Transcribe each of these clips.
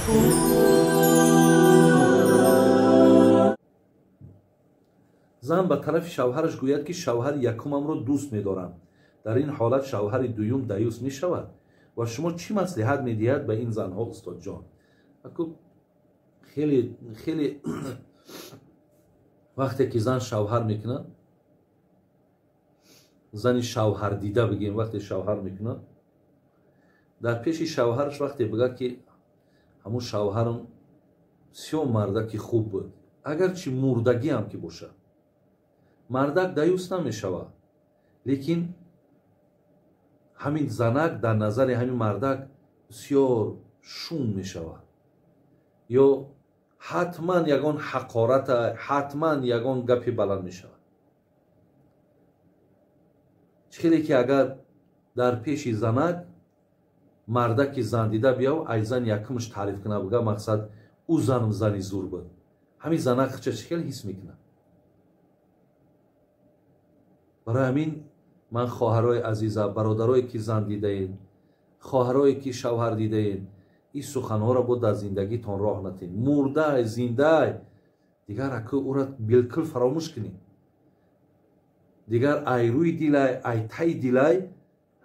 Зан ба тарафи шавҳараш гӯяд, ки шавҳари якумамро дӯст медорам. Дар ин ҳолат шавҳари дуюм даюс мешавад? Ва шумо чӣ маслиҳат медиҳад ба ин занҳо, устодҷон? Хеле хеле вақте ки зан шавҳар мекунад, зани шавҳардида бигем, вақте шавҳар мекунад, дар пеши шавҳараш вақте бигӯяд, ки ҳамун шавҳарам бисёр мардаки хуб буд, агарчи мурдагиам ки бошад, мардак даюс намешавад, лекин ҳамин занак дар назари ҳамин мардак бисёр шум мешавад, ё ҳатман ягон ҳақората, ҳатман ягон гапи баланд мешавад. Чӣ хеле ки агар дар пеши занак мардаки зандида бияв, ай зан якумш таъриф кунад, буга мақсад ӯ занам зани зур буд, ҳамин занак хича чӣ хеле ҳис мекунад? Барои ҳамин ман хоҳарои азиза, бародарое ки зан дидаед, хоҳарое ки шавҳар дидаед, ин суханҳоро бо дар зиндагитон роҳ натед. Мурдай, зиндай, дигар аку ӯра билкул фаромӯш кунед. Дигар ай рӯи дилай, ай таи дилай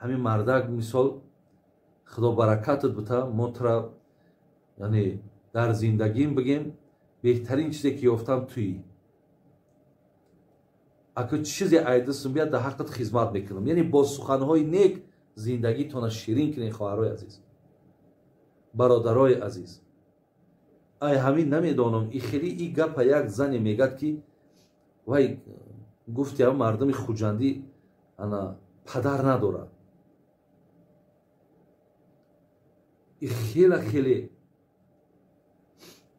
ҳамин мардак мисол худо баракатат бута, мо тура яъне дар зиндагим бигем беҳтарин чизе ки ёфтам туӣ. Аку чизе айдастум бият, дар ҳаққат хизмат мекунам. Яъне бо суханҳои нек зиндагитона ширин кунед, хоҳарои азиз, бародарои азиз. Ай ҳамин намедонам, и хеле и гапа як зане мегӯяд, ки вай гуфти ҳам мардуми хуҷандӣ ана падар надорад. И хела хеле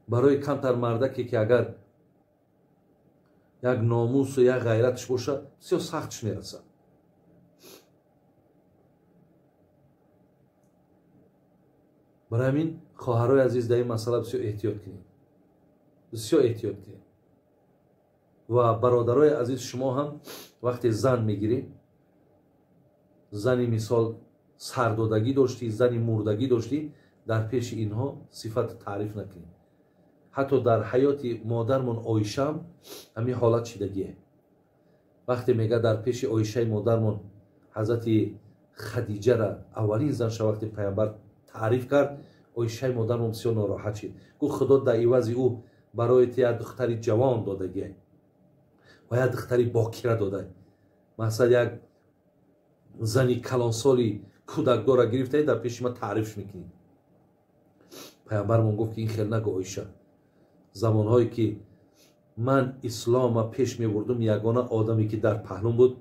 барои камтар мардаке ки агар як номусу як ғайратш бошад, бисёр сахтш мерасад. Барои ҳамин хоҳарои азиз, дар ин масъала бисёр эҳтиёт кунед, бисёр эҳтиёт кунед. Ва бародарои азиз, шумо ҳам вақте зан мегиред, зани мисол сардодагӣ доштӣ, зани мурдагӣ доштӣ, дар пеши инҳо сифат таъриф накунед. Ҳатто дар ҳаёти модармон Оишаам ҳамин ҳолат шидагие. Вақте мегӯяд дар пеши Оишаи модармон ҳазрати Хадиҷара, аввалин занша, вақте паямбар таъриф кард, Оишаи модармон бисёр нороҳат шид. Гуфт худо дар ивази ӯ барои ту як духтари ҷавон додагие ва як духтари бокира дода. Масалан як зани калонсоли кӯдакдора гирифтаи, дар пеши ма таърифш мекунӣ. Паямбармон гуфт ки ин хел нагӯ, Оиша. Замонҳое ки ман ислома пеш мебурдум, ягона одаме ки дар паҳлум буд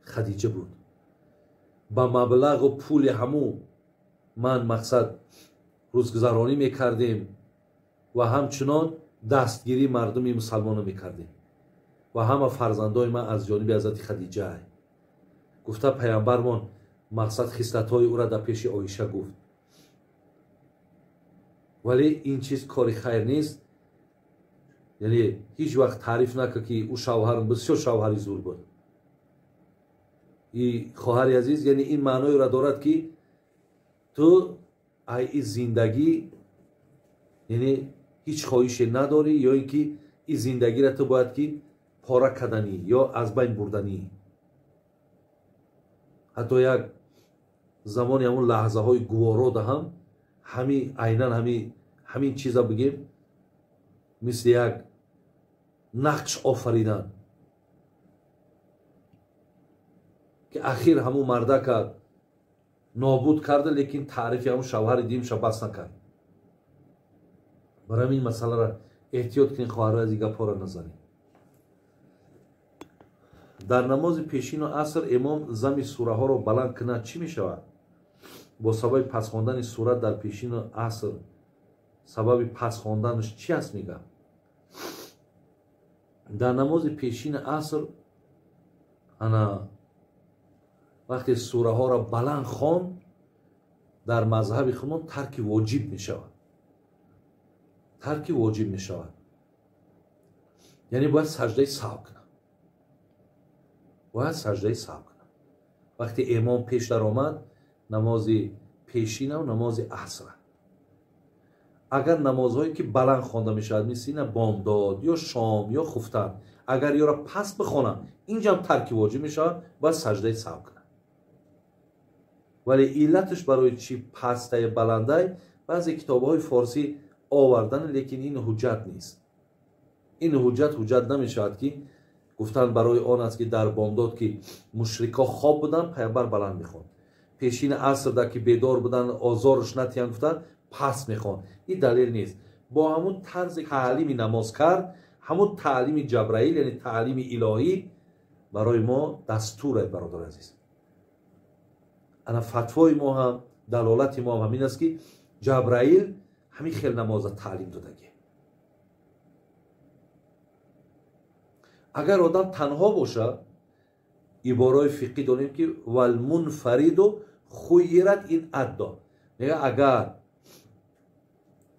Хадиҷа буд. Ба маблағу пули ҳаму ман мақсад рӯзгузаронӣ мекардем ва ҳамчунон дастгирии мардуми мусалмонро мекардем ва ҳама фарзандои ман аз ҷониби ҳазрати Хадиҷа. Гуфта паямбармон мақсад хислатҳои ӯра дар пеши Оиша гуфт. Вале ин чиз кори хайр нест. Яъне ҳеҷ вақт таъриф накард ки ӯ шавҳарам бисёр шавҳари зур буд. И хоҳари азиз, яъне ин маъноеро дорад, ки ту ай и зиндагӣ яъне ҳеҷ хоҳише надорӣ, ё ин ки ин зиндагиро ту бояд ки пора карданӣ ё аз байн бурданӣ. Ҳатто як замони ҳамун лаҳзаҳои гуворода ҳам ҳамин айнан ҳамин чиза бигем, мисли як нақш офаридан, ки ахир ҳамун мардака нобуд карда, лекин таърифи ҳамун шавҳари димша бас накард. Барои ҳамин масъаларо эҳтиёт кунед, хоҳарои азиз, гапҳоро назанед. Дар намози пешину аср имом зами сураҳоро баланд кунад, чӣ мешавад? Бо сабаби пас хондани сура дар пешину аср сабаби пас хонданаш чӣ аст, мегӯям? Дар намози пешини аср ана вақте сураҳоро баланд хонд, дар мазҳаби худмон тарки воҷиб мешавад. Тарки воҷиб мешавад. Яъне бояд саҷдаи саҳв кунад. Бояд саҷдаи саҳв кунад. Вақте имом пеш даромад, намози пешинав намози асра. Агар намозҳое ки баланд хонда мешавад, мисли ина бомдод ё шом ё хуфтан, агар ёро паст бихонад, инҷам тарки воҷиб мешавад, бояд саҷдаи саҳв кунад. Вале иллаташ барои чӣ пастае баландай, баъзе китобҳои форсӣ овардан, лекин ин ҳуҷҷат нест. Ин ҳуҷҷат намешавад ки гуфтан барои он аст ки дар бомдод ки мушрикҳо хоб буданд, паямбар баланд мехонд. Пешини асрда ки бедор буданд, озорш натиҳанд, гуфтан пас мехонд. Ин далел нест. Бо ҳамун тарзи таълими намоз кард, ҳамун таълими Ҷабраил, яъне таълими илоҳӣ барои мо дастур аст, бародари азиз. Ана фатвои мо ҳам, далолати мо ҳам ҳамин аст ки Ҷабраил ҳамин хел намоза таълим додагӣ. Агар одам танҳо боша, ибораи фиқҳӣ дорем ки валмунфариду хуйират ин аддо. Мега агар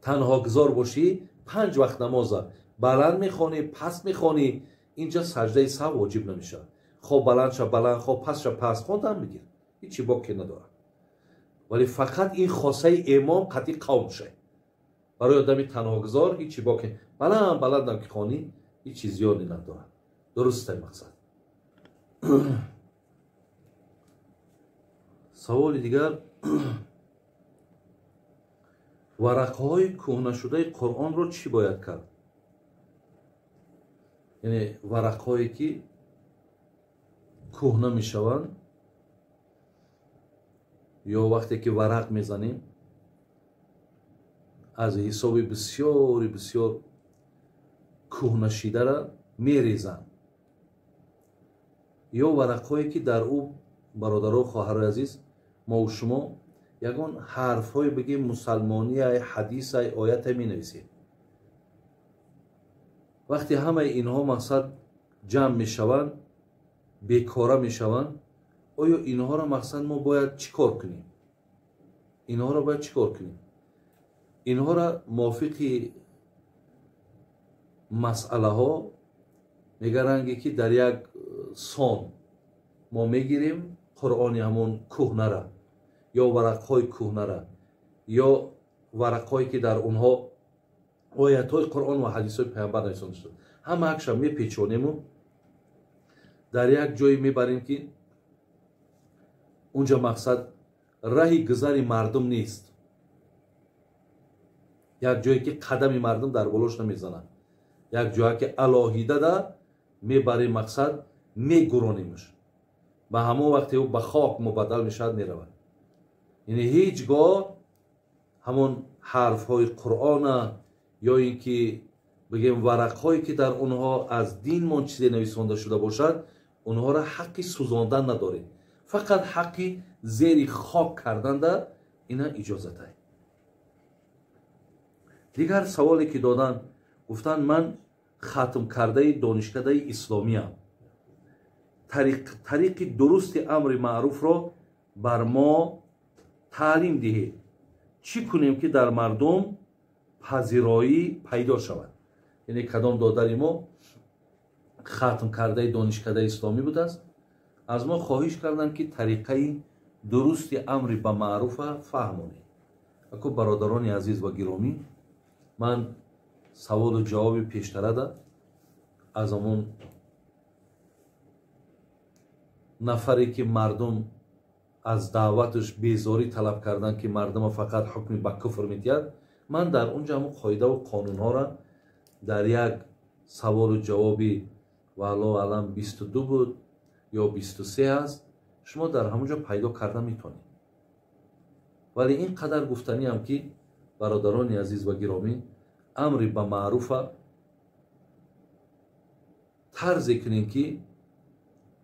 танҳогузор бошӣ, 5 вақт намоза баланд мехонӣ, паст мехонӣ, инҷа саҷдаи саҳв воҷиб намешавад. Хоб баланд ша баланд, хоб паст ша паст, хондан бигир, ҳичи боке надорад. Вале фақат ин хосаи имом қатъи қавм шай. Барои одами танҳогузор ҳичи боке, баланд баландам ки хонӣ, ҳичи зиёде надорад. Дуруст ай мақсад. Саволи дигар, варақҳои кӯҳнашудаи Қуръонро чӣ бояд кард? Яъне варақҳое ки кӯҳна мешаванд ё вақте ки варақ мезанем аз ҳисоби бисёри бисёр кӯҳнашидара мерезанд, ё варақҳое ки дар ӯ, бародару хоҳарои азиз, мо шумо ягон ҳарфҳое бигем мусалмонияй, ҳадисай, оятай менависем. Вақте ҳамаи инҳо мақсад ҷамъ мешаванд, бекора мешаванд, оё инҳоро мақсад мо бояд чӣ кор кунем? Инҳоро бояд чӣ кор кунем? Инҳоро мувофиқи масъалаҳо мегаранге ки дар як сон мо мегирем Қуръони ҳамон кӯҳнара ё варақҳои кӯҳнара ё варақҳое ки дар онҳо оятҳои Қуръон ва ҳадисҳои паямбар нависонда шуда, ҳама акша мепечонему дар як ҷое мебарем ки унҷа мақсад раҳи гузари мардум нест, як ҷое ки қадами мардум дар болош намезанад, як ҷое ки алоҳидада мебарем, мақсад мегуронемш, ба ҳамон вақте ӯ ба хок мубаддал мешавад, меравад. Яъне ҳеҷ гоҳ ҳамон ҳарфҳои Қуръона ё ин ки бигем варақҳое ки дар онҳо аз динмон чизе нависонда шуда бошад, онҳоро ҳаққи сӯзондан надорем, фақат ҳаққи зери хок карданда ина иҷозатай. Дигар саволе ки додан, гуфтанд ман хатм кардаи донишкадаи исломиям, тариқи дурусти амри маъруфро бар мо таълим диҳед, чӣ кунем ки дар мардум пазироӣ пайдо шавад? Яъне кадом додари мо хатм кардаи донишкадаи исломӣ будааст, аз мо хоҳиш карданд ки тариқаи дурусти амри ба маъруфа фаҳмонед. Ако бародарони азиз ва гиромӣ, ман саволу ҷавоби пештарада аз ҳамон нафаре ки мардум аз даъваташ безорӣ талаб карданд ки мардума фақат ҳукми ба куфр медиҳад, ман дар унҷа ҳамон қоидаву қонунҳоро дар як саволу ҷавоби валлоҳу аълам 22 буд ё 23 аст, шумо дар ҳамон ҷо пайдо карда метавонед. Вале ин қадар гуфтаниам ки бародарони азиз ва гиромӣ, амри ба маъруфа тарзе кунем ки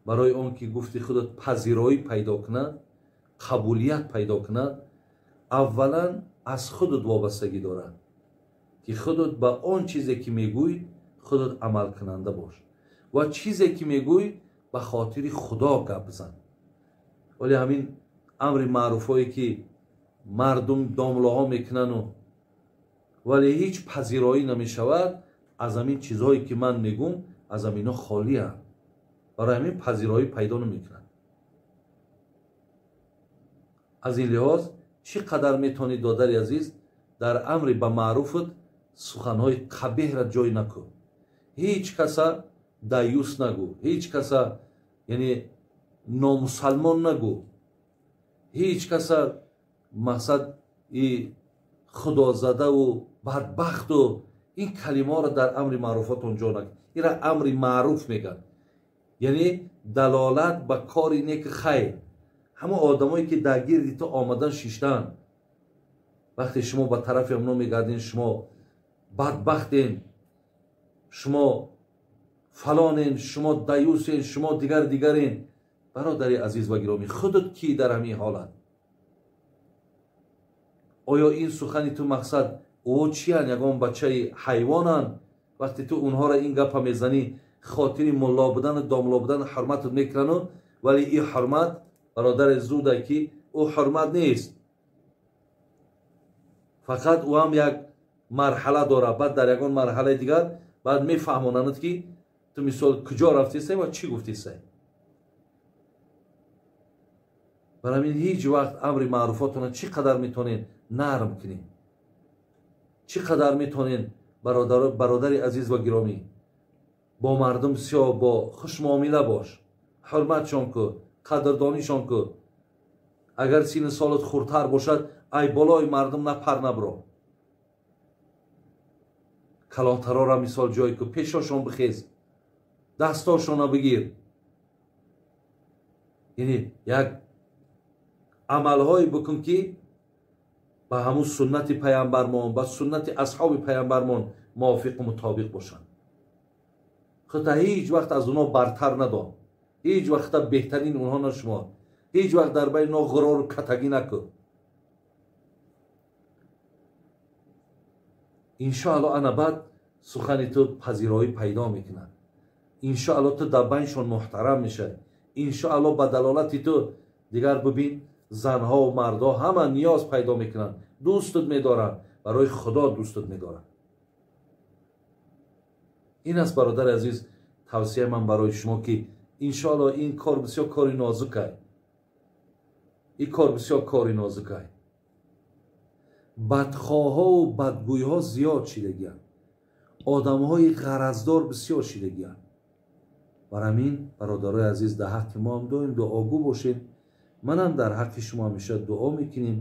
барои он ки гуфти худат пазироӣ пайдо кунад, қабулият пайдо кунад, аввалан аз худат вобастагӣ дорад ки худат ба он чизе ки мегӯй худат амалкунанда бош ва чизе ки мегӯй ба хотири Худо гап бизан. Вале ҳамин амри маъруфҳое ки мардум домлаҳо мекунану вале ҳеҷ пазироӣ намешавад, аз ҳамин чизҳое ки ман мегӯм аз ҳаминҳо холианд, барои ҳамин пазироӣ пайдо намекунанд. Аз ин лиҳоз чӣ қадар метавонӣ, додари азиз, Дар амри ба маъруфат суханҳои қабеҳра ҷой накун. Ҳеҷ каса даюс нагӯ, ҳеҷ каса яъне номусалмон нагӯ, ҳеҷ каса мақсад и худозадаву бадбахту ин калимаҳоро дар амри маъруфотон ҷо накун. Инра амри маъруф мегӯянд, яъне далолат ба кори неки хайр. Ҳамон одамое ки дар гирди ту омадан шиштанд, вақте шумо ба тарафи онҳо мегардин, шумо бадбахтен, шумо фалонен, шумо даюсен, шумо дигар дигарен. Бародари азиз ва гиромӣ, худат кӣ дар ҳамин ҳолат? Оё ин сухани ту мақсад ӯ чиян? Ягон бачаи ҳайвонанд? Вақте ту онҳоро ин гапа мезанӣ, хотири мулло будану домло будану ҳурматат мекунану, вале ин ҳурмат, бародари зуда, ки ӯ ҳурмат нест. Фақат ӯ ҳам як марҳала дорад, баъд дар ягон марҳалаи дигар баъд мефаҳмонанд, ки ту мисол куҷо рафтисай ва чӣ гуфтисай. Барои ҳамин ҳеҷ вақт амри маъруфотона чӣ қадар метонен нарм кунед, чӣ қадар метонен, бародари азиз ва гиромӣ, бо мардум бисёр бо хушмуомила бош, ҳурматшон кун, қадрдонишон кун. Агар синни солат хурдтар бошад, ай болои мардум напар, набро. Калонтарора мисол ҷой кун, пешошон бихез, дастошона бигир. Яъне як амалҳое бикун, ки ба ҳамун суннати паямбармон, ба суннати асҳоби паямбармон мувофиқу мутобиқ бошанд. Худта ҳеҷ вақт аз онҳо бартар надон, ҳеҷ вақта беҳтарин онҳо нашумор, ҳеҷ вақт дар байни онҳо ғурору катагӣ накун. Иншоалло ана баъд сухани ту пазироӣ пайдо мекунад. Иншоалло ту дар байншон муҳтарам мешавӣ. Иншоалло ба далолати ту дигар бибин, занҳову мардҳо ҳама ниёз пайдо мекунанд, дӯстат медоранд, барои Худо дӯстат медоранд. Ин аст, бародари азиз, тавсияи ман барои шумо, ки иншоалло ин кор бисёр кори нозукай, ин кор бисёр кори нозукай. Бадхоҳҳову бадгӯйҳо зиёд шидагианд, одамҳои ғараздор бисёр шидагианд. Бар ҳамин, бародарои азиз, дар ҳаққи мо ҳам доим дуогӯ бошед. Манам дар ҳаққи шумо ҳамеша дуо мекунем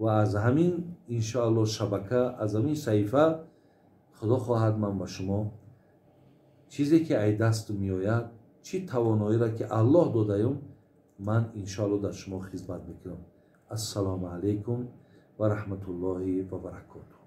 ва аз ҳамин иншоалло шабака, аз ҳамин саҳифа Худо хоҳад ман ба шумо чизе ки ай дасту меояд, чӣ тавоноиро ки Аллоҳ додаём, ман иншоалло дар шумо хизмат мекунам. Ассалому алайкум ва раҳматуллоҳи ва баракотуҳ.